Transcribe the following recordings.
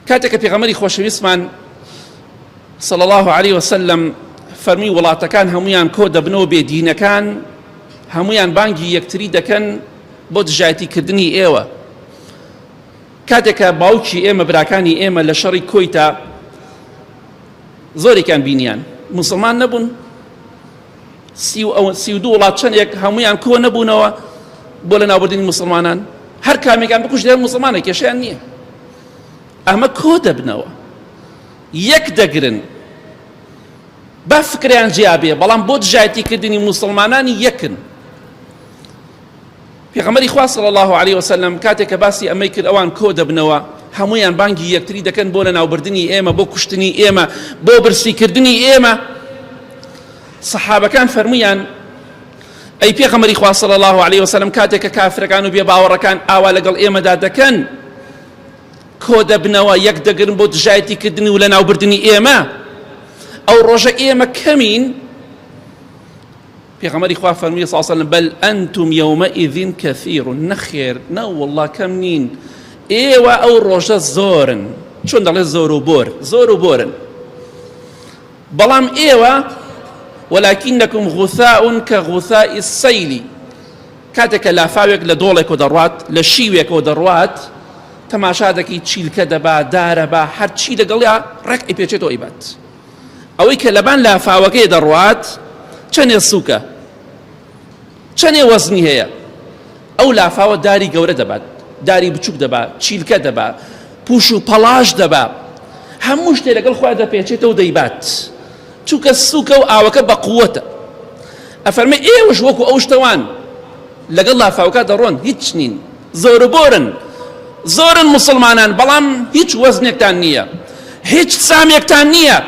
کاتێک کە پێغەمبەری خۆشەویستمان صلی الله علیه وسلم فەرمی وڵاتەکان هەمویان کۆ دەبنەوە بێ دینەکان هەمویان بانگی یەکتری دەکەن بۆ دژایەتی کردنی ئێوە کاتێک کە باوکی ئێمە براکانی ئێمە لە شەڕی کۆیتا زۆرێکیان بینیان موسڵمان نەبوون 32 وڵات چەندێک هەمویان کۆ نەبوونەوە بۆ لە ناوبردنی موسڵمانان هەر کامێکان بکوژرێن موسڵمانە کێشیان نییە ئەمە کۆ دەبنەوە یەک دەگرن با فکریان جیابێ بەڵام بۆ دژایەتیکردنی موسڵمانانی یەکن پێغەمبەری خوا صلی اللە علیە وسلم کاتێک کە باسی ئەمەی کرد ئەوان کۆ دەبنەوە هەموویان بانگی یەکتری دەکەن بۆ لەناوبردنی ئێمە بۆ کوشتنی ئێمە بۆ برسیکردنی ئێمە سەحابەکان فەرموویان ئەی پێغەمبەری خوا صلی الله علیه وسلم کاتێک کە کافرەکان و بێباوەڕەکان ئاوا لەگەڵ ئێمەدا دەکەن کۆ دەبنەوە یەک دەگرن بۆ دژایەتیکردنی و لەناوبردنی ئێمە ئەو ڕۆژە ئێمە کەمین پێغەمبەری خوا فەرمووی صلی الله علیه وسلم بل انتم یومئذ کثیر نەخێر نە والله کەم نین ئێوە ئەو ڕۆژە زۆرن چۆن دەڵێ زۆر و بۆر زۆر و بۆرن بەڵام ئێوە ولكنكم غثاء كغثاء السيل کاتێک کە لافاوێک لە دۆڵێکەوە دەڕوات لە شیوێکەوە دەڕوات تەماشا دەکەی چیلکە دەبا دارە با هەرچی لەگەڵیا ڕێک ئەیپێچێتەوە ئەیبات ئەوەی کە لەبان لافاوەکەی دەڕوات چەنێ سووکە چەنێ وەزنی هەیە ئەو لافاوە داری گەورە دەبات داری بچوک دەبا چیلکە دەبا پوش و پەڵاش دەبا هەموو شتێ لەگەڵ خۆی دەپێچێتەوە دەیبات چونکە سووکە و ئاوەکە بە قووەتە ئەفەرمێ ئێوەش وەکو ئەو شتەوان لەگەڵ لافاوەکە دەڕۆن هیچ نین زۆر و بۆرن زۆرن موسڵمانان بەڵام هیچ وەزنێکتان نییە هیچ سامێکتان نییە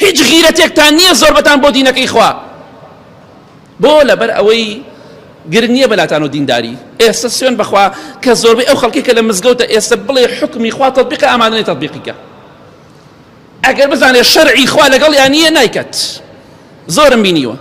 هیچ غیرەتێکتان نییە زۆربەتان بۆ دینەکەی خوا بۆ لەبەر ئەوەی گرنگ نییە بەلاتان و دینداری ئێستا سوێن بەخوا کە زۆربەی ئەو خەڵکی کە لە مزگەوتە ئێستا بڵێ حکمی خوا تطبیق ئامادەنی تطبیقیکە ئەگەر بزانێ شەرعی خوا لەگەڵیان نییە نایکات زۆرم بینیوە.